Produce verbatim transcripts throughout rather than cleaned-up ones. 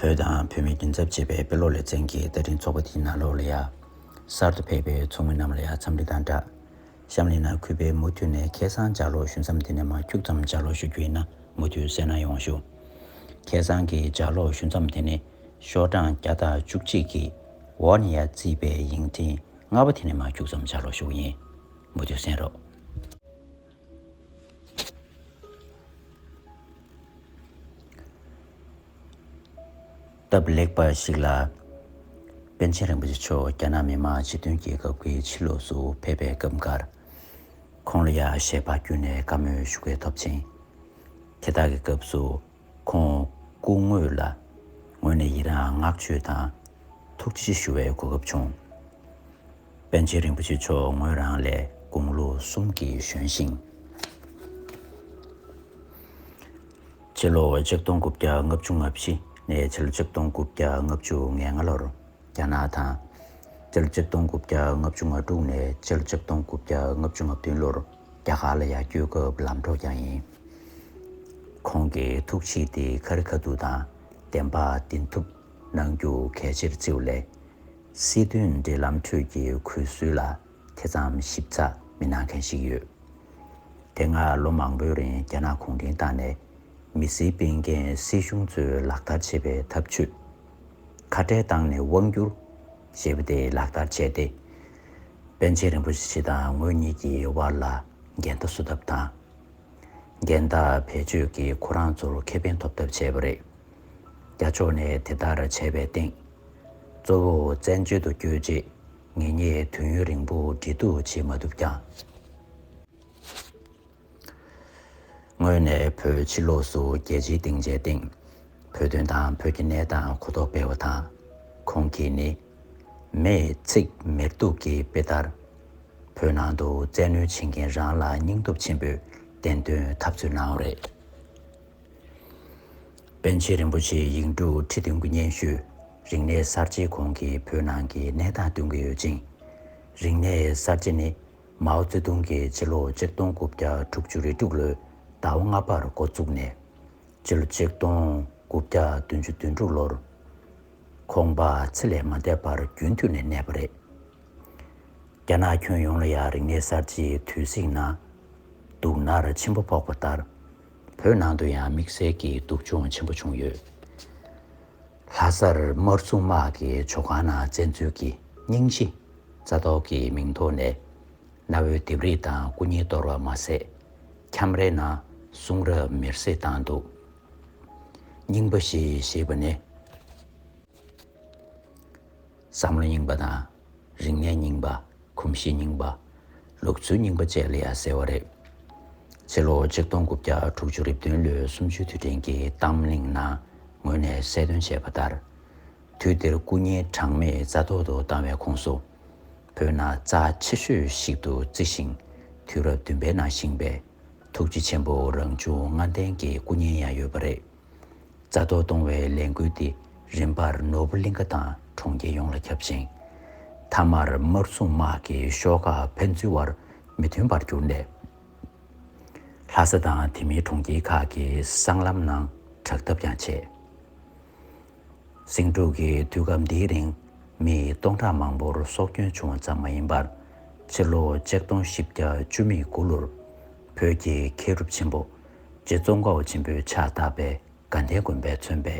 བོད་དང་བོད་མིའི་མགྲིན་ཚབ་ཅེས་པའི་དཔེ་ཀློག་ལེ་ཚན་གྱི་བརྡ་འཕྲིན་ཚོགས་པ་དེའི་ནང་ལོགས་ལ་ཡ། གསར་དུ་ཕེབས་པའི་ཚོགས་མི་རྣམས་ལ་ཡ་འཚམས་འདྲི་དང་སྦྲགས། གཤམ་ལ་ཡིན་ན་གུས་པས་མུ་མཐུད་ནས་ཁ་སང་ལྗགས་ཀློག་ཞུ་མཚམས་དེ་ནས་མར་ཁྱུག་ཙམ་ལྗགས་ཀློག་ཞུ་རྒྱུ་ཡིན་ན་མུ་མཐུད་གསན་གནང་ཡོང་ཞུ། ཁ་སང་གི་ལྗགས་ཀློག་ཞུ་མཚམས་དེ་ནི་ཤོག་གྲངས་བརྒྱ་དང་བཅུ་གཅིག་གི་འོག་ནས་ཡར་བརྩིས་པའི་ཡིག་ཕྲེང་ལྔ་པ་དེ་ནས་མར་ཁྱུག་ཙམ་ལྗགས་ཀློག་ཞུ་གི་ཡིན། མུ་མཐུད་གསན་རོགས། སྟབས་ལེགས་པ་ཞིག་ལ། པཎ་ཆེན་རིན་པོ་ཆེ་མཆོག་རྒྱ་ནག་མི་དམངས་སྤྱི་མཐུན་རྒྱལ་ཁབ་ཀྱི་ཕྱི་ལོགས་སུ་ཕེབས་པའི་སྐབས་འགར། ཁོང་ལ་ཡང་ཞལ་པར་བརྒྱུད་ནས་བཀའ་མོལ་ཞུ་སྐལ་ཐོབ་ཅིང་། དེ་དག་གི་སྐབས་སུ་ཁོང་སྐུ་དངོས་ལ་ངོས་ནས་ཡི་རང་བསྔགས་བརྗོད་དང་ཐུགས་རྗེ་ཆེ་ཞུ་བའི་གོ་སྐབས་བྱུང་། པཎ་ཆེན་རིན་པོ་ཆེ་མཆོག་ངོས་རང་ལས་དགུང་ལོ་གསུམ་གྱིས་གཞོན་ཞིང་། ཕྱི་ལོ་ཆིག་སྟོང་དགུ་བརྒྱ་ལྔ་བཅུ་ང་བཞི་ནས་ཕྱི་ལོ་ཆིག་སྟོང་དགུ་བརྒྱ་ལྔ་བཅུ་ང་ལྔ་ལོར་རྒྱ་ནག་དང་། ཕྱི་ལོ་ཆིག་སྟོང་དགུ་བརྒྱ་ལྔ་བཅུ་ང་དྲུག་ནས་ཕྱི་ལོ་ཆིག་སྟོང་དགུ་བརྒྱ་ལྔ་བཅུ་ང་བདུན་ལོར་རྒྱ་གར་ལ་ཡང་བསྐྱོད་སྐབས་ལམ་གྲོགས་ཀྱང་ཡིན། ཁོང་གི་ཐུགས་གཤིས་དེ་ཁ་རི་ཁ་ཐུག་དང་བདེན་པ་བདེན་ཐུབ་གནང་རྒྱུ་གལ་ཆེར་བརྩིའུ་ལས། སྲིད་དོན་འབྲེལ་ལམ་ཁྲོད་ཀྱི་གུས་སྲོལ་ལ་དེ་ཙམ་ཞིབ་ཚགས་མི་གནང་མཁན་ཞིག་ཡོད། དེ་སྔ་ལོ་མང་པོའི་རིང་རྒྱ་ནག་གུང་ཁྲན་ཏང་ནས་མི་སེར་སྤུན་མཁན་སྲིད་གཞུང་ཚོས་ལག་བསྟར་བྱེད་པའི་ཐབས་ཇུས། ཁ་བྲལ་བཏང་ནས་དབང་བསྒྱུར་ཞེས་པ་དེ་ལག་བསྟར་བྱས་ཏེ། པཎ་ཆེན་རིན་པོ་ཆེ་དང་ངོས་གཉིས་ཀྱི་དབར་ལ་འགལ་ཟླ་བཟོ་ཐབས་དང་། འགལ་ཟླ་བེད་སྤྱོད་ཀྱིས་ཁོ་རང་ཚོར་ཁེ་ཕན་ཐོབ་ཐབས་བྱས་པ་རེད། རྒྱ་ཕྱོགས་ནས་དེ་ལྟར་བྱས་པའི་སྟེང་། གཙོ་བོ་བཙན་བྱོལ་དུ་བསྐྱོད་རྗེས་ངེད་གཉིས་དུས་ཡུན་རིང་པོ་འབྲེལ་གཏུག་བྱེད་མ་ཐུབ་ཀྱང་། ངོས་ནས་བོད་ཕྱི་ལོགས་སུ་རྒྱལ་སྤྱིའི་སྡིངས་ཆའི་སྟེང་བོད་དོན་དང་བོད་ཀྱི་གནས་སྟངས་གོ་རྟོགས་སྤེལ་བ་དང་། ཁོང་གིས་ནི། མེས་ཚིག་མེར་གཏུགས་ཀྱི་དཔེ་ལྟར། བོད་ནང་དུ་བཙན་གནོན་བྱེད་མཁན་རང་ལ་སྙིང་སྟོབས་ཆེན་པོས་བདེན་དོན་འཐབ་རྩོད་གནང་བ་རེད། པཎ་ཆེན་རིན་པོ་ཆེའི་ཡིག་འབྲུ་ཁྲི་བདུན་གྱི་སྙན་ཞུས་རིག་གནས་གསར་བརྗེའི་གོང་གི་བོད་ནང་གི་གནས་སྟངས་སྟོན་གྱི་ཡོད་ཅིང་། རིག་གནས་གསར་བརྗེ་ནི་མའོ་ཙེ་ཏུང་གིས་ཕྱི་ལོ་ཆིག་སྟོང་དགུ་བརྒྱ་དྲུག་ཅུ་རེ་དྲུག་ལོའི་ཟླ་བ་ལྔ་པར་འགོ་བཙུགས་ནས། སྤྱི་ལོ་ཆིག་སྟོང་དགུ་བརྒྱ་བདུན་ཅུ་དོན་དྲུག་ལོར། ཁོང་པ་ཚེ་ལས་མ་འདས་པར་རྒྱུན་མཐུད་ནས་གནས་པ་རེད། རྒྱ་ནག་ཁྱོན་ཡོངས་ལ་ཡང་རིག་གནས་གསར་བརྗེའི་དུས་ཚིགས་ནང་། སྡུག་བསྔལ་ཆེན་པོ་ཕོག་པ་ལྟར། བོད་ནང་དུ་ཡང་དམིགས་བསལ་གྱི་སྡུག་སྦྱོང་ཆེན་པོ་བྱུང་ཡོད། ལྷ་སར་དམར་སྲུང་དམག་གིས་ཇོ་ཁང་ནང་བཙན་འཛུལ་གྱིས་རྙིང་ཞེ་རྩ་ཐོག་གི་མིང་ཐོག་ནས། གནའ་བོའི་ལྡེབས་རིས་དང་སྐུ་བརྙན་གཏོར་བ་མ་ཟད། ཁྱམས་རའི་ནང་གསུང་རབ་མེར་བསྲེགས་བཏང་འདུག་རྙིང་པ་བཞི་ཞེས་པ་ནི། བསམ་བློ་རྙིང་པ་དང་། རིག་གནས་རྙིང་པ། གོམས་གཤིས་རྙིང་པ། ལུགས་སྲོལ་རྙིང་པ་བཅས་ལ་ཡང་ཟེར་བ་རེད། ཕྱི་ལོ་ཆིག་སྟོང་དགུ་བརྒྱ་དྲུག་ཅུ་རེ་བདུན་ལོའི་གསུམ་བཅུའི་དུས་དྲན་གྱི་གཏམ་གླེང་ནང་ངོས་ནས་གསལ་སྟོན་བྱས་པ་ལྟར། དུས་དེར་སྐུ་བརྙན་གྲངས་མེད་རྩ་ཐོག་ཏུ་བཏང་བའི་ཁོངས་སུ། བོད་ནང་རྩ་ཆེ་ཤོས་ཤིག་ཏུ་བརྩི་ཞིང་། དུས་རབས་བདུན་པའི་ནང་བཞེངས་པའི་ཐུགས་རྗེ་ཆེན་པོ་རང་བྱུང་ལྔ་ལྡན་གྱི་སྐུ་བརྙན་ཡང་ཡོད་པ་རེད། རྩ་གཏོར་གཏོང་བའི་ལས་འགུལ་དེ་རིམ་པར་ནོར་བུ་གླིང་ཁ་དང་གྲོང་ཁྱེར་ཡོངས་ལ་ཁྱབ་ཅིང་། མཐའ་མར་དམར་སྲུང་དམག་གིས་ཤོག་ཁག་ཕན་ཚུན་བར་མི་མཐུན་པར་གྱུར་ནས། ལྷ་ས་དང་དེ་མིན་གྲོང་ཁྱེར་ཁག་གི་སྲང་ལམ་ནང་དྲག་འཐབ་ཀྱང་བྱས། ཟིང་འཁྲུག་གི་དུས་སྐབས་འདིའི་རིང་མི་སྟོང་ཕྲག་མང་པོར་སྲོག་སྐྱོན་བྱུང་བ་ཙམ་མ་ཡིན་པར། ཕྱི་ལོ་ཆིག་སྟོང་བཞི་བརྒྱ་བཅུ་མེད་དགུ་ལོར་བོད་ཀྱི་མཁས་གྲུབ་ཆེན་པོ་རྗེ་ཙོང་ཁ་པ་ཆེན་པོས་ཕྱག་བཏབ་པའི་དགའ་ལྡན་དགོན་པས་མཚོན་པའི་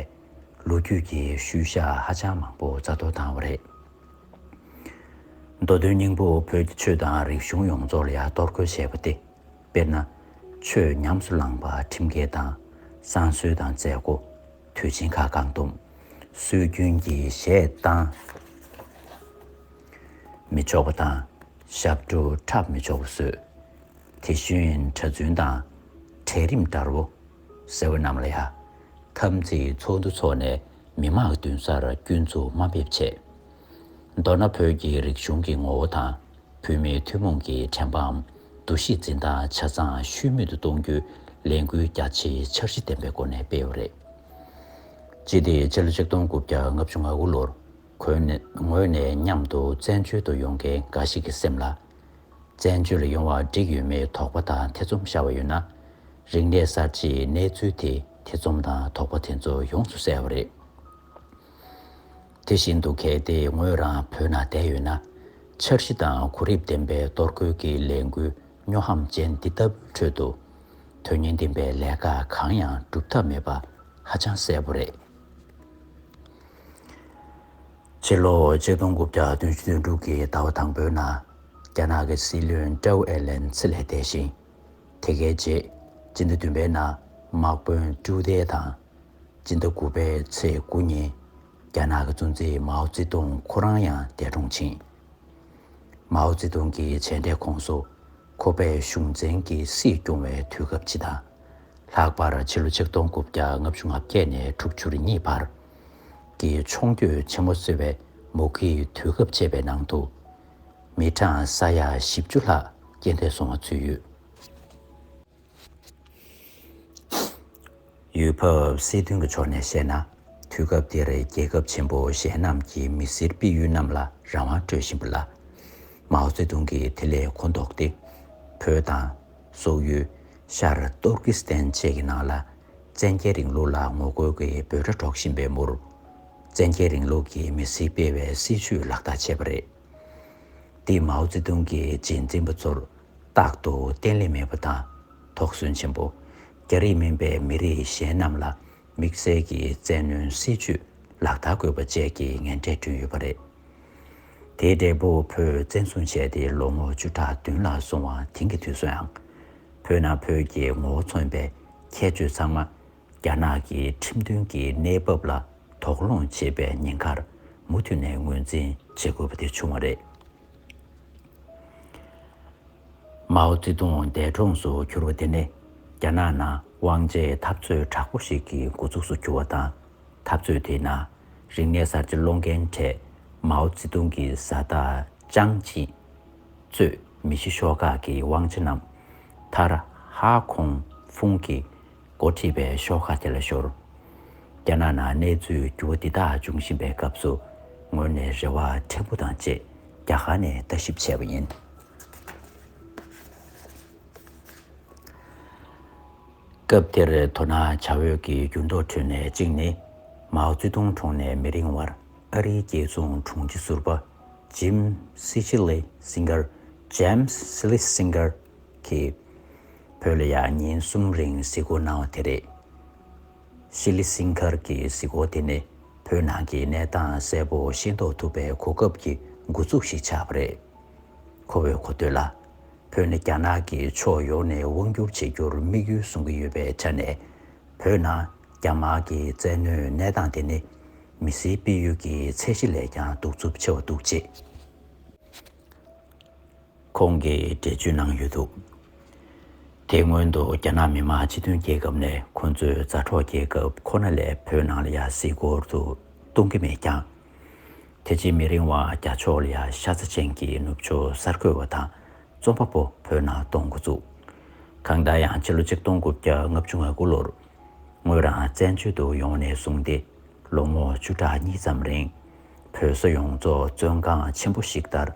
ལོ་རྒྱུས་ཀྱི་ཤུལ་བཞག་ཧ་ཅང་མང་པོ་རྩ་གཏོར་བཏང་བ་རེད། མདོ་དོན་སྙིང་པོ་བོད་ཀྱི་ཆོས་དང་རིག་གཞུང་ཡོངས་རྫོགས་ལ་ཡང་གཏོར་རྒོལ་བྱས་པ་སྟེ། དཔེར་ན། ཆོས་ཉམས་སུ་བླངས་པ་ཁྲིམས་འགལ་དང་། བསང་གསོལ་དང་མཛད་སྒོ། དུས་ཆེན་ཁག་བཀག་སྡོམ། སྲོལ་རྒྱུན་གྱི་གཞས་བཏང་མི་ཆོག་པ་དང་། ཞབས་བྲོ་འཁྲབ་མི་ཆོག་པ་བཟོས། དེ་བཞིན་གྲྭ་བཙུན་དང་། གྲལ་རིམ་དཀར་པོ། ཟེར་བ་རྣམས་ལ་ཡང་། འཐབ་འཛིང་ཚོགས་འདུ་འཚོགས་ནས་མི་མང་གི་མདུན་སར་སྐྱོན་འཛུགས་དམའ་འབེབས་བྱས། མདོར་ན་བོད་ཀྱི་རིག་གཞུང་གི་ངོ་བོ་དང་། བོད་མིའི་ཐུན་མོང་གི་དྲན་པའམ་འདུ་ཤེས་འཛིན་སྟངས་ཆ་ཚང་ཤུལ་མེད་དུ་གཏོང་རྒྱུའི་ལས་འགུལ་རྒྱ་ཆེའི་འཆར་གཞི་ལྡན་པའི་སྒོ་ནས་སྤེལ་བ་རེད། སྤྱི་ཟླའི་ཕྱི་ལོ་ཆིག་སྟོང་དགུ་བརྒྱ་ལྔ་བཅུ་ང་དགུ་ལོར་ཁོང་ངོས་ནས་མཉམ་དུ་བཙན་བྱོལ་དུ་ཡོང་མཁན་འགའ་ཞིག་གི་སེམས་ལ། བཙན་བྱོལ་ལ་ཡོང་བར་འགྲིག་ཡོད་མེད་དོགས་པ་དང་ཐེ་ཚོམ་ཤར་བ་ཡོད་ན། རིག་གནས་གསར་བརྗེའི་གནས་ཚུལ་དེས་ཐེ་ཚོམ་དང་དོགས་པ་དེ་ཚོ་ཡོངས་སུ་བསལ་བ་རེད། དེ་བཞིན་དུ་གལ་ཏེ་ངོས་རང་བོད་ནང་བསྡད་ཡོད་ན། འཆར་གཞི་དང་གོ་རིམ་ལྡན་པའི་གཏོར་རྒོལ་གྱི་ལས་འགུལ་སྨྱོ་ཧམ་ཅན་འདི་ལྟ་བུའི་ཁྲོད་དུ། དོན་སྙིང་ལྡན་པའི་ལས་ཀ་གང་ཡང་སྒྲུབ་ཐབས་མེད་པ་ཧ་ཅང་གསལ་པོ་རེད། ཕྱི་ལོ་ཆིག་སྟོང་དགུ་བརྒྱ་བདུན་ཅུ་དོན་དྲུག་གི་ཟླ་བ་དང་པོའི་ནང་། རྒྱ་ནག་གི་སྲིད་བློན་ཀྲའུ་ཨེར་ལན་ཕྱི་ལ་བསྡད་ཤིང་། དེ་གའི་རྗེས་སྤྱི་ཟླ་བདུན་པའི་ནང་དམག་དཔོན་ཀྲུའུ་ཏེ་དང་། སྤྱི་ཟླ་དགུ་པའི་ཚེས་དགུ་ཉིན་རྒྱ་ནག་གི་གཙོ་འཛིན་མའོ་ཙེ་ཏུང་ཁོ་རང་ཡང་འདས་གྲོངས་ཕྱིན། མའོ་ཙེ་ཏུང་གི་མཇལ་འཕྲད་ཁོངས་སུ་ཁོ་པས་གཞུང་བཙན་གྱི་སྲིད་སྐྱོང་བའི་དུས་སྐབས་སྤྱི་དང་། ལྷག་པར་ཕྱི་ལོ་ཆིག་སྟོང་དགུ་བརྒྱ་ལྔ་བཅུ་ང་བརྒྱད་ནས་དྲུག་ཅུ་རེ་གཉིས་བར་གྱི་མཆོང་སྐྱོད་ཆེན་མོ་བཟོས་པའི་མུ་གེའི་དུས་སྐབས་བཅས་པའི་ནང་དུ། མི་གྲངས་ས་ཡ་བཞི་བཅུ་ལྷག་རྐྱེན་འདས་སོང་བ་ཚུད་ཡོད། ཡུལ་བབ་སྲིད་དོན་གྱི་ཕྱོགས་ནས་བཤད་ན། དུས་སྐབས་འདིར་རྒྱལ་ཁབ་ཆེན་པོ་གཞན་རྣམས་ཀྱིས་མི་སེར་སྤེལ་ཡུལ་རྣམས་ལ་རང་དབང་སྤྲོད་བཞིན་པ་ལ། མའོ་ཙེ་ཏུང་གིས་དེ་ལས་མགོ་འདོགས་ཏེ། བོད་དང་། སོག་ཡུལ། ཤར་ཏུར་ཀི་སི་ཐན་བཅས་ཀྱི་ནང་ལ། བཙན་རྒྱལ་རིང་ལུགས་ལ་ངོ་རྒོལ་གྱི་འབོད་སྒྲ་སྒྲོག་བཞིན་པའི་མུར། བཙན་རྒྱལ་རིང་ལུགས་ཀྱིས་མི་སེར་སྤེལ་བའི་སྲིད་བྱུས་ལག་བསྟར་བྱས་པ་རེད། འདི་མའོ་ཙེ་ཏུང་གིས་རྗེས་འཛིན་པ་ཚོར་རྟག་ཏུ་བརྟན་ལྷིང་མེད་པ་དང་། དོགས་ཟོན་ཆེན་པོ། རྒྱ་རིགས་མིན་པའི་མི་རིགས་གཞན་རྣམས་ལ་དམིགས་བསལ་གྱི་བཙན་གནོན་སྲིད་བྱུས་ལག་བསྟར་དགོས་པ་བཅས་ཀྱི་ངན་འབྲས་བསྐྲུན་ཡོད་པ་རེད། དེའི་འབྲས་བུ་བོད་བཙན་བཟུང་བྱས་ཏེ་ལོ་ངོ་བཅུ་ཕྲག་བདུན་ལྷག་སོང་བ་དེང་གི་དུས་སུའང་། བོད་ནང་བོད་ཀྱི་ངོ་བོ་མཚོན་པའི་ཁྱད་ཆོས་ཚང་མ། རྒྱ་ནག་གི་ཁྲིམས་མཐུན་གྱི་གནས་བབ་ལ་དོགས་སློང་བྱེད་པའི་ཉེན་ཁར་མུ་མཐུད་ནས་ངོས་འཛིན་བྱེད་དགོས་པ་དེ་བྱུང་བ་རེད། མའོ་ཙེ་ཏུང་འདས་གྲོངས་སུ་གྱུར་བ་དེ་ནི། རྒྱ་ནག་ནང་དབང་ཆའི་འཐབ་རྩོད་དྲག་པོ་ཞིག་གི་འགོ་འཛུགས་སུ་གྱུར་བ་དང་། འཐབ་རྩོད་དེའི་ནང་རིག་གནས་གསར་བརྗེ་སློང་མཁན་གྲས་མའོ་ཙེ་ཏུང་གི་བཟའ་ཟླ་ཅང་ཅི་གཙོས་མི་བཞི་ཤོག་ཁག་གི་དབང་ཆ་རྣམས་མཐར་ཧ་ཁོང་ཧྥུང་གིས་འགོ་ཁྲིད་པའི་ཤོག་ཁག་དེ་ལ་ཤོར། རྒྱ་ནག་ནང་གནས་ཚུལ་འགྱུར་བ་འདི་དག་འབྱུང་བཞིན་པའི་སྐབས་སུ། ངོས་ནས་རེ་བ་ཕྲན་བུ་དང་བཅས་རྒྱ་གར་ནས་ལྟ་ཞིབ་བྱས་པ་ཡིན། སྐབས་དེར་དོ་སྣང་བྱ་འོས་ཀྱི་འགྱུར་ལྡོག་ཁྲོད་ནས་གཅིག་ནི། མའོ་ཙེ་ཏུང་གྲོངས་ནས་མི་རིང་བར་ཨ་རིའི་རྒྱལ་སྲུང་དྲུང་ཆེ་ཟུར་པ་ཇིམ་སི་ཤི་ལི་སིང་གར། James Schlesinger གྱིས་བོད་ལ་ཡང་ཉིན་གསུམ་རིང་གཟིགས་སྐོར་གནང་བ་དེ་རེད། ཤི་ལི་སིང་གར་གྱི་གཟིགས་སྐོར་དེ་ནི་བོད་ནང་གི་གནས་སྟངས་གསལ་པོ་ཤེས་རྟོགས་ཐུབ་པའི་གོ་སྐབས་ཀྱི་འགོ་འཛུགས་ཤིག་ཆགས་པ་རེད། ཁོ་བོས་གོ་ཐོས་ལ། བོད་ནི་རྒྱ་ནག་གིས་ཕྱོགས་ཡོངས་ནས་དབང་བསྒྱུར་བྱེད་རྒྱུར་དམིགས་ཡུལ་བཟུང་གི་ཡོད་པའི་ཆ་ནས། བོད་ནང་རྒྱ་དམར་གྱི་བཙན་གནོན་གནས་སྟངས་དེ་ནི་མི་སེར་སྤེལ་ཡུལ་གྱི་ཚད་གཞི་ལས་ཀྱང་གདུག་རྩུབ་ཆེ་བ་འདུག་ཅེས་ཁོང་གིས་འགྲེལ་བརྗོད་གནང་ཡོད་འདུག་དེ་སྔོན་དུ་རྒྱ་ནག་མི་དམངས་སྤྱི་མཐུན་རྒྱལ་ཁབ་ནས་ཁོ་ཚོའི་མཛའ་གྲོགས་རྒྱལ་ཁབ་ཁོ་ན་ལས་བོད་ནང་ལ་ཡང་གཟིགས་སྐོར་དུ་གཏོང་གི་མེད་ཀྱང་། དེ་རྗེས་མི་རིང་བར་རྒྱ་ཕྱོགས་ལ་ཡང་ཤ་ཚ་ཅན་གྱི་ནུབ་ཕྱོགས་གསར་འགོད་པ་དང་རྩོམ་པ་པོ་བོད་ནང་གཏོང་འགོ་བཙུགས། གང་ལྟར་ཡང་ཕྱི་ལོ་ཆིག་སྟོང་དགུ་བརྒྱ་ལྔ་བཅུ་ང་དགུ་ལོར་ངོས་རང་བཙན་བྱོལ་དུ་ཡོང་ནས་བཟུང་སྟེ། ལོ་ངོ་བཅུ་ཕྲག་གཉིས་ཙམ་རིང་། བོད་ས་ཡོངས་རྫོགས་བཙོན་ཁང་ཆེན་པོ་ཞིག་ལྟར་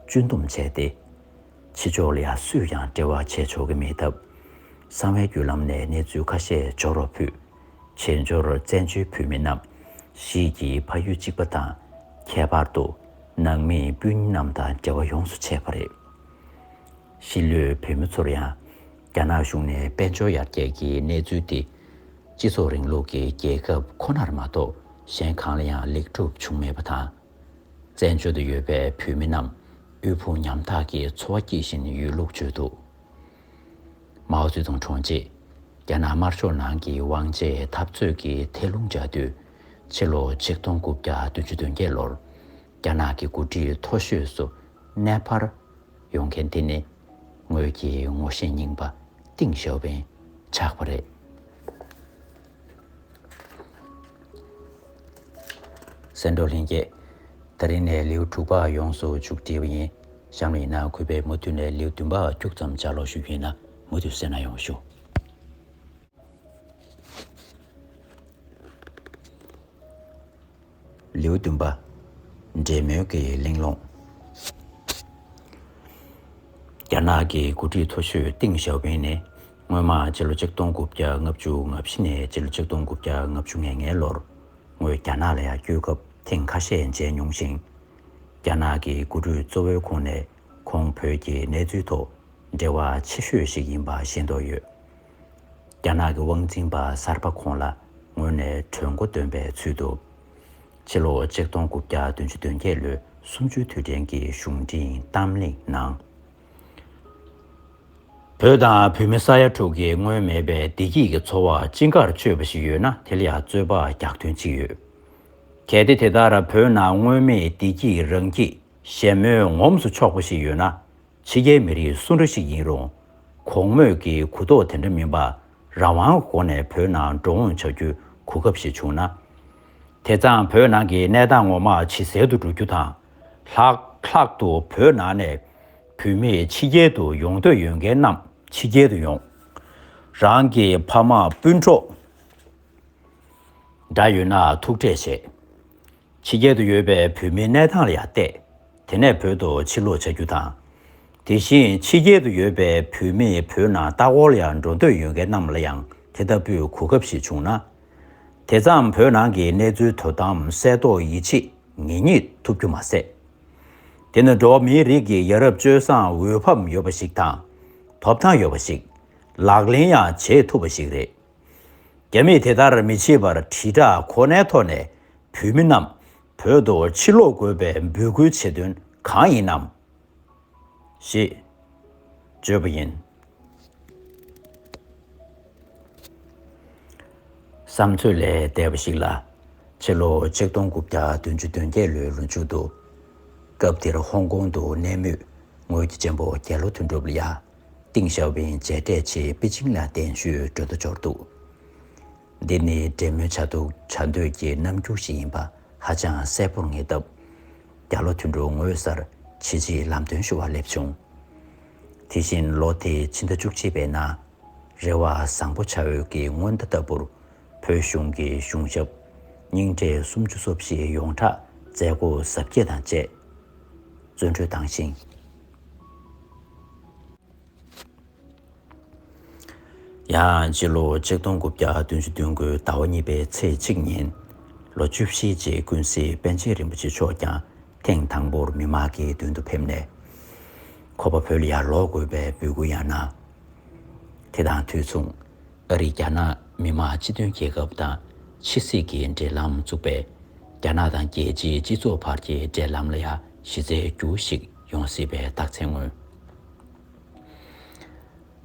གཅུན་འདོམས་བྱས་ཏེ། ཕྱི་ཕྱོགས་ལ་ཡང་སུས་ཀྱང་འབྲེལ་བ་བྱས་ཆོག་གི་མེད་སྟབས། གསང་བའི་བརྒྱུད་ལམ་ནས་གནས་ཚུལ་ཁ་ཤས་འབྱོར་བ་ཕུད། བྱེས་འབྱོར་བཙན་བྱོལ་བོད་མི་རྣམས་གཞིས་ཀྱི་ཕ་ཡུལ་གཅིག་པ་དང་། ཁྱད་པར་དུ་ནང་མི་སྤུན་རྣམས་དང་འབྲེལ་བ་ཡོངས་སུ་ཆད་པ་རེད། གཞིས་ལུས་བོད་མི་ཚོར་ཡང་རྒྱ་ནག་གཞུང་ནས་དཔལ་འབྱོར་ཡར་རྒྱས་ཀྱི་གནས་ཚུལ་དེ། སྤྱི་ཚོགས་རིང་ལུགས་ཀྱི་རྒྱལ་ཁབ་ཁོ་ནར་མ་གཏོགས་གཞན་གང་ལ་ཡང་ལེགས་གྲུབ་བྱུང་མེད་པ་དང་། བཙན་བྱོལ་དུ་ཡོད་པའི་བོད་མི་རྣམས་དབུལ་ཕོངས་ཉམ་ཐག་གི་འཚོ་བ་སྐྱེལ་བཞིན་ཡོད་ལུགས་བརྗོད་འདུག་མའོ་ཙེ་ཏུང་གྲོངས་རྗེས། རྒྱ་ནག་དམར་ཤོག་ནང་གི་དབང་ཆའི་འཐབ་རྩོད་ཀྱི་ཐལ་རླུང་འཇགས་དུས། ཕྱི་ལོ་ཆིག་སྟོང་དགུ་བརྒྱ་བདུན་ཅུ་དོན་བརྒྱད་ལོར། རྒྱ་ནག་གི་འགོ་ཁྲིད་མཐོ་ཤོས་སུ་གནས་སྤར་ཡོང་མཁན་དེ་ནི། ངོས་ཀྱི་ངོ་ཤེས་རྙིང་པ་ཏིང་ཞའོ་ཕིང་ཆགས་པ་རེད། གསན་གྲོགས་ལྷན་རྒྱས། ད་རིང་ནས་ལེའུ་དྲུག་པ་ཡོངས་སུ་མཇུག་སྒྲིལ་བ་ཡིན། གཤམ་ལ་ཡིན་ན་གུས་པས་མུ་མཐུད་ནས་ལེའུ་བདུན་པ་ཁྱུག་ཙམ་ལྗགས་ཀློག་ཞུ་རྒྱུ་ཡིན་ན་མུ་མཐུད་གསན་གནང་ཡོང་ཞུ། ལེའུ་བདུན་པ། འབྲེལ་མོལ་གྱི་གླེང་སློང་། རྒྱ་ནག་གི་འགོ་ཁྲིད་མཐོ་ཤོས་ཏིང་ཞའོ་ཕིང་ནི། སྔོན་མ་ཕྱི་ལོ་ཆིག་སྟོང་དགུ་བརྒྱ་ལྔ་བཅུ་ང་བཞི་ནས་ཕྱི་ལོ་ཆིག་སྟོང་དགུ་བརྒྱ་ལྔ་བཅུ་ང་ལྔ་ལོར། ངོས་རྒྱ་ནག་ལ་ཡང་བསྐྱོད་སྐབས། ཐེངས་ཁ་ཤས་མཇལ་མྱོང་ཞིང་། རྒྱ་ནག་གི་འགོ་ཁྲིད་གཙོ་བོའི་ཁོངས་ནས་ཁོང་བོད་ཀྱི་གནས་ཚུལ་ཐོག་འབྲེལ་བ་ཆེ་ཤོས་ཤིག་ཡིན་པ་ཤེས་རྟོགས་ཡོད། རྒྱ་ནག་གི་དབང་འཛིན་པ་གསར་པ་ཁོང་ལ་ངོས་ནས་གྲོས་འགོ་འདོན་པའི་ཚུལ་དུ། ཕྱི་ལོ་ཆིག་སྟོང་དགུ་བརྒྱ་བདུན་ཅུ་དོན་བརྒྱད་ལོའི་གསུམ་བཅུའི་དུས་དྲན་གྱི་གཞུང་འབྲེལ་གཏམ་གླེང་ནང་། བོད་དང་བོད་མི་ས་ཡ་དྲུག་གིས་སྔོན་མེད་པའི་བདེ་སྐྱིད་ཀྱི་འཚོ་བ་ཅི་དགར་སྤྱོད་པ་ཞིག་ཡོད་ན། དེ་ལ་ཡང་རྩོད་པ་རྒྱག་དོན་ཅི་ཡོད། གལ་ཏེ་དེ་ལྟར་བོད་ནང་མངོན་མེད་བདེ་སྐྱིད་རང་སྐྱིད་གཞན་སྨོན་ངོམས་སུ་ཆོག་པ་ཞིག་ཡོད་ན། ཕྱི་རྒྱལ་མི་རིགས་སུ་འདྲ་ཞིག་ཡིན་རུང་། གོང་སྨོས་ཀྱི་གུ་དོག་དེ་འདྲ་མིན་པ། རང་དབང་སྒོ་ནས་བོད་ནང་འགྲོ་འོང་བྱ་རྒྱུའི་གོ་སྐབས་ཤིག་བྱུང་ན། དེ་ཙང་བོད་ནང་གི་གནས་སྟངས་ངོ་མ་ཇེ་གསལ་དུ་འགྲོ་རྒྱུ་དང་། ལྷག་ལྷག་ཏུ་བོད་ནང་ནས་བོད་མི་ཕྱི་རྒྱལ་དུ་ཡོང་འདོད་ཡོད་མཁན་རྣམས་ཕྱི་རྒྱལ་དུ་ཡོང་། རང་གི་ཕ་མ་སྤུན་གྲོགས་འདྲ་ཡོད་ན་ཐུག་འཕྲད་བྱེད། ཕྱི་རྒྱལ་དུ་ཡོད་པའི་བོད་མིའི་གནས་སྟངས་ལ་ཡང་བལྟས། དེ་ནས་བོད་དུ་ཕྱིར་ལོག་བྱ་རྒྱུ་དང་། དེ་བཞིན་ཕྱི་རྒྱལ་དུ་ཡོད་པའི་བོད་མིས་བོད་ནང་ལྟ་སྐོར་ལ་ཡང་འགྲོ་འདོད་ཡོད་མཁན་རྣམས་ལ་ཡང་དེ་ལྟ་བུའི་གོ་སྐབས་ཤིག་བྱུང་ན། དེ་ཙམ་བོད་ནང་གི་གནས་ཚུལ་དོ་དམ་གསལ་རྟོགས་ཡིད་ཆེས་ངེས་རྙེད་ཐུབ་རྒྱུ་མ་ཟད། དེ་ནི་འགྲོ་བ་མིའི་རིགས་ཀྱི་ཡ་རབས་སྤྱོད་བཟང་འོས་འབབ་ཡོད་པ་ཞིག་དང་། ཐོབ་ཐང་ཡོད་པ་ཞིག་ལག་ལེན་ཡང་བྱེད་ཐུབ་པ་ཞིག་རེད། རྒྱ་མིས་དེ་ལྟར་མི་བྱེད་པར་དྲིལ་བསྒྲགས་ཁོ་ནའི་ཐོག་ནས་བོད་མི་རྣམས་བོད་དུ་ཕྱིར་ལོག་དགོས་པའི་འབོད་སྐུལ་བྱེད་དོན་གང་ཡིན་ནམ། ཞེས་བརྗོད་པ་ཡིན། བསམ་ཚོད་ལས་འདས་པ་ཞིག་ལ། ཕྱི་ལོ་ཆིག་སྟོང་དགུ་བརྒྱ་བདུན་ཅུ་དོན་བརྒྱད་ལོའི་ལོ་མཇུག་ཏུ། སྐབས་དེར་ཧོང་ཀོང་དུ་གནས་མུས་ངོས་ཀྱི་གཅེན་པོ་རྒྱལ་ལོ་དོན་གྲུབ་ལ་ཡ། ཏེང་ཞའོ་ཕིང་མཇལ་འཕྲད་ཆེད་པེ་ཅིང་ལ་གདན་ཞུས་འགྲོ་འདོད་འབྱོར་འདུག་འདི་ནི་འབྲེལ་མོལ་བྱ་འདོད་བྱ་འདོད་ཀྱི་རྣམ་འགྱུར་ཞིག་ཡིན་པ་ཧ་ཅང་གསལ་པོར་ངེས་སྟབས། རྒྱལ་ལོ་དོན་གྲུབ་ངོ་སར་ཆེད་ཆེད་ལམ་སྟོན་ཞུ་བར་སླེབས་བྱུང་། དེ་བཞིན་ལོ་དེའི་ཕྱི་ཟླ་བཅུ་གཅིག་པའི་ནང་། རེ་བ་བཟང་པོ་བྱ་འོས་ཀྱི་སྔོན་བརྡ་ལྟ་བུར། བོད་གཞུང་གི་གཞུང་ཞབས་རྙིང་གྲས་སུམ་ཅུ་སོ་བཞི་ཡོངས་གྲགས་མཛད་སྒོ་གཟབ་རྒྱས་དང་བཅས་བརྩོན་འགྲུས་དང་ཞིང་། ཡང་སྤྱི་ལོ་ཆིག་སྟོང་དགུ་བརྒྱ་བདུན་ཅུ་དོན་དགུ་ཟླ་བ་གཉིས་པའི་ཚེས་གཅིག་ཉིན། ལོ་བཅུ་བཞིའི་རྗེས་ཀུན་གཟིགས་པཎ་ཆེན་རིན་པོ་ཆེ་མཆོག་ཀྱང་ཐེངས་དང་པོར་མི་མང་གི་མདུན་དུ་ཕེབས་ནས། ཁོ་པ་བོད་ལ་ཡར་ལོག་དགོས་པའི་འབོད་སྐུལ་ཡང་གནང་། དེ་དང་དུས་མཚུངས། ཨ་རིས་རྒྱ་ནག་མི་དམངས་སྤྱི་མཐུན་རྒྱལ་ཁབ་དང་ཕྱི་སྲིད་ཀྱི་འབྲེལ་ལམ་བཙུགས་པས། རྒྱ་ནག་དང་རྒྱལ་སྤྱིའི་སྤྱི་ཚོགས་བར་གྱི་འབྲེལ་ལམ་ལ་ཡང་གཞི་རྩའི་འགྱུར་ཞིག་ཡོང་སྲིད་པའི་རྟགས་མཚན་མངོན།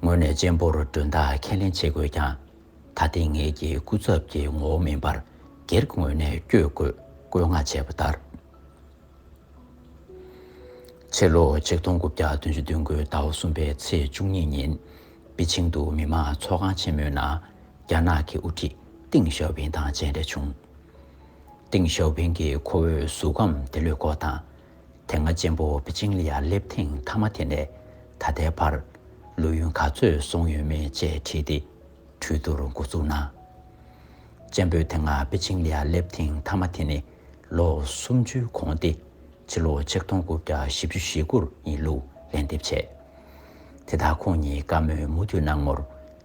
ངོས་ནས་གཅེན་པོར་མགྲོན་བདག་ཁས་ལེན་བྱེད་དགོས་ཀྱང་། ད་ཐེངས་ངེད་ཀྱི་སྐུ་ཚབ་ཀྱི་ངོ་བོ་མིན་པར་སྒེར་གྱི་ངོས་ནས་བསྐྱོད་དགོས་བཀོད་མངགས་བྱས་པ་ལྟར། ཕྱི་ལོ་ཆིག་སྟོང་དགུ་བརྒྱ་བདུན་ཅུ་དོན་དགུ་ཟླ་བ་གསུམ་པའི་ཚེས་བཅུ་གཉིས་ཉིན། པེ་ཅིང་དུ་མི་དམངས་ཚོགས་ཁང་ཆེན་མོའི་ནང་རྒྱ་ནག་གི་དབུ་ཁྲིད་ཏེང་ཞའོ་ཕིང་དང་མཇལ་འཕྲད་བྱུང་། ཏེང་ཞའོ་ཕིང་གིས་ཁོ་བོའི་གཟུགས་ཁམས་བདེ་ལོས་སྐོར་དང་། དེ་སྔ་གཅེན་པོ་པེ་ཅིང་ལ་ཡར་སླེབས་ཐེངས་མཐའ་མ་དེ་ནས་ད་ལྟའི་བར་ལོ་ཡུན་ག་ཚོད་སོང་ཡོད་མེད་བཅས་དྲིས་ཏེ། གྲོས་བསྡུར་འགོ་འཛུགས་གནང་། གཅེན་པོས་དེ་སྔ་པེ་ཅིང་ལ་ཡར་སླེབས་ཐེངས་མཐའ་མ་དེ་ནི་ལོ་སུམ་ཅུའི་གོང་སྟེ། ཕྱི་ལོ་ཆིག་སྟོང་དགུ་བརྒྱ་བཞི་བཅུ་ཞེ་དགུ་ཡིན་ལུགས་ལན་འདེབས་བྱས། དེ་དག་ཁོང་ཉིད་བཀའ་མོལ་མུ་མཐུད་གནང་ངོར།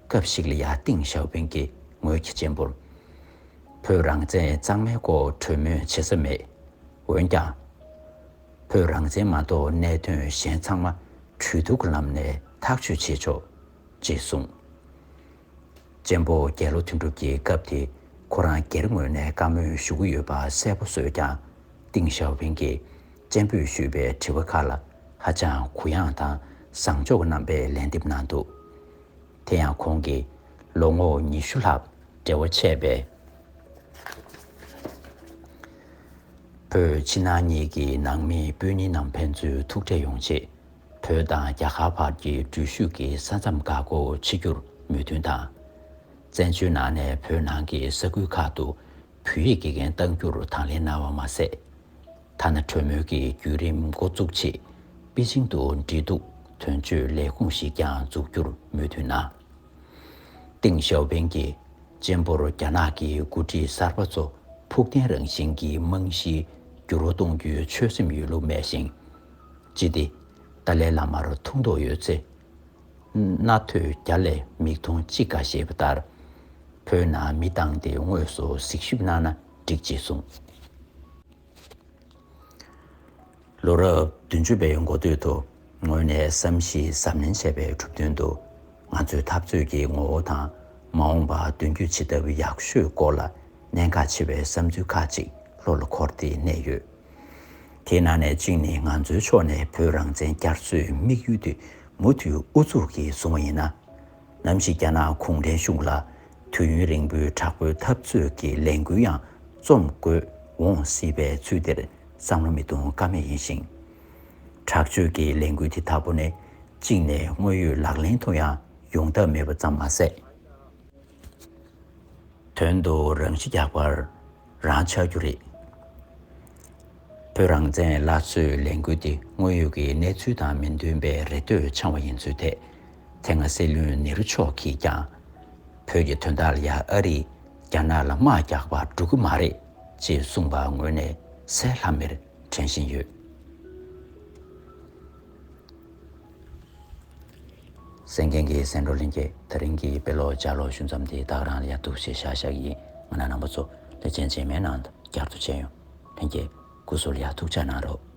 སྐབས་ཤིག་ལ་ཡ་ཏེང་ཞའོ་ཕིང་གིས་ངོས་ཀྱི་གཅེན་པོར། བོད་རང་བཙན་གཙང་མའི་སྐོར་གྲོས་མོལ་བྱེད་ས་མེད། འོན་ཀྱང་། བོད་རང་བཙན་མ་གཏོགས་གནད་དོན་གཞན་ཚང་མ་གྲོས་བསྡུར་གྱི་ལམ་ནས་ཐག་གཅོད་བྱེད་ཆོག་ཅེས་གསུངས། གཅེན་པོ་རྒྱལ་ལོ་དོན་གྲུབ་ཀྱིས་སྐབས་དེ་ཁོ་རང་སྒེར་ངོས་ནས་བཀའ་མོལ་ཞུ་གི་ཡོད་པ་གསལ་པོ་བཟོས་ཀྱང་། ཏེང་ཞའོ་ཕིང་གིས་གཅེན་པོས་ཞུས་པའི་དྲི་བ་ཁག་ལ་ཧ་ཅང་གུ་ཡངས་དང་བཟང་ཕྱོགས་ཀྱི་རྣམ་པའི་ལན་འདེབས་གནང་འདུག་དེ་ཡང་ཁོང་གིས་ལོ་ངོ་ཉི་ཤུ་ལྷག་འབྲེལ་བ་ཆད་པས། བོད་ཕྱི་ནང་གཉིས་ཀྱི་ནང་མིའི་དཔོན་ཉི་རྣམས་ཕན་ཚུན་ཐུག་འཕྲད་ཡོང་ཆེད། བོད་དང་རྒྱ་གར་བར་གྱི་འགྲུལ་བཞུད་ཀྱི་ས་མཚམས་བཀག་འགོག་བྱེད་རྒྱུར་མོས་མཐུན་དང་། བཙན་བྱོལ་ནང་ནས་བོད་ནང་གི་ས་ཁུལ་ཁག་ཏུ་བོད་ཡིག་དགེ་རྒན་གཏང་རྒྱུར་དང་ལེན་གནང་བ་མ་ཟད། ཐ་ན་གྲོས་མོལ་གྱི་བརྒྱུད་རིམ་འགོ་འཛུགས་ཆེད་པེ་ཅིང་དུ་འབྲེལ་གཏུག་དོན་གཅོད་ལས་ཁུངས་ཤིག་ཀྱང་འཛུགས་རྒྱུར་མོས་མཐུན་གནང་། ཏེང་ཞའོ་ཕིང་གིས་གཅེན་པོར་རྒྱ་ནག་གི་འགོ་ཁྲིད་གསར་པ་ཚོ་ཕུགས་བརྟན་རང་བཞིན་གྱི་རྨང་གཞིའི་འགྱུར་བ་གཏོང་རྒྱུའི་ཆོད་སེམས་ཡོད་ལུགས་སྨྲས་ཤིང་། ཅི་སྟེ། ཏཱ་ལའི་བླ་མར་ཐུགས་མདོག་ཡོད་ཚེ། རྣ་ཐོས་བརྒྱ་ལས་མིག་མཐོང་གཅིག་དགའ་ཞེས་པ་ལྟར། བོད་ནང་མི་བཏང་སྟེ་དངོས་སུ་གཟིགས་ཞིབ་གནང་ན་འགྲིག་ཅེས་གསུངས། ལོ་རབས་བདུན་ཅུ་པའི་འགོ་སྟོད་དུ་ངོས་ནས་བསམ་གཞིག་གཟབ་ནན་བྱས་པའི་གྲུབ་དོན་དུ། ང་ཚོའི་འཐབ་རྩོད་ཀྱི་ངོ་བོ་དང་མ་འོངས་པ་མདུན་སྐྱོད་བྱེད་ཐབས་ཡག་ཤོས་སྐོར་ལ་གནད་འགག་ཆེ་བའི་བསམ་ཚུལ་ཁག་ཅིག་བློ་ལ་འཁོར་ཏེ་གནས་ཡོད། དེའི་ནང་ནས་གཅིག་ནི། ང་ཚོའི་ཕྱོགས་ནས་བོད་རང་བཙན་བསྐྱར་གསོའི་དམིགས་ཡུལ་དེ་མུ་མཐུད་ཨུ་ཚུགས་ཀྱིས་བཟུང་བ་ཡིན་ན། ནམ་ཞིག་རྒྱ་ནག་གུང་ཁྲན་གཞུང་ལ་དུས་ཡུན་རིང་པོའི་དྲག་པོའི་འཐབ་རྩོད་ཀྱི་ལས་འགུལ་ཡང་རྩོམ་དགོས་འོང་སྲིད་པའི་ཚུལ་དེར་བསམ་བློ་མི་གཏོང་ཀ་མེད་ཡིན་ཞིང་། དྲག་སྤྱོད་ཀྱི་ལས་འགུལ་དེ་དག་པོ་ནི་གཅིག་ནས་དངོས་ཡོད་ལག་ལེན་དུ་ཡང་ཡོང་ཐབས་མེད་པ་ཙམ་མ་ཟད། དོན་དུ་རང་ཤི་རྒྱག་པར་རང་ཆགས་རྒྱུ་རེད། བོད་རང་བཙན་སླར་གསོའི་ལས་འགུལ་དེ་དངོས་ཡོད་ཀྱི་གནས་ཚུལ་དང་མི་མཐུན་པའི་རེ་ལྟོས་འཆང་བ་ཡིན་ཚུལ་ཐད། དེ་སྔ་སྲིད་བློན་ནེ་རུ་མཆོག་གིས་ཀྱང་། བོད་ཀྱི་དོན་དག་ལ་ཡ་ཨ་རིས་རྒྱ་ནག་ལ་དམག་རྒྱག་པར་འགྲོ་གི་མ་རེད་ཅེས་གསུངས་པ་ངོས་ནས་གསལ་ལྷམ་མེར་དྲན་བཞིན་ཡོད། གསན་མཁན་གྱི་གསན་གྲོགས་ལྷན་རྒྱས། དེ་རིང་གི་དཔེ་ཀློག་ལྗགས་ཀློག་ཞུ་མཚམས་འདི་ད་ག་རང་ལ་ཡ་འདུག་སེ་བཞག་བཞག་གི་ཡིན། ང་རང་རྣམ་པ་ཚོ་ལེ་ཚན་རྗེས་མའི་ནང་དུ་བསྐྱར་དུ་མཇལ་ཡོང་། ལྷན་རྒྱས་སྐུ་གཟུགས་ལ་ཡ་ཐུགས་ཅག་གནང་རོགས།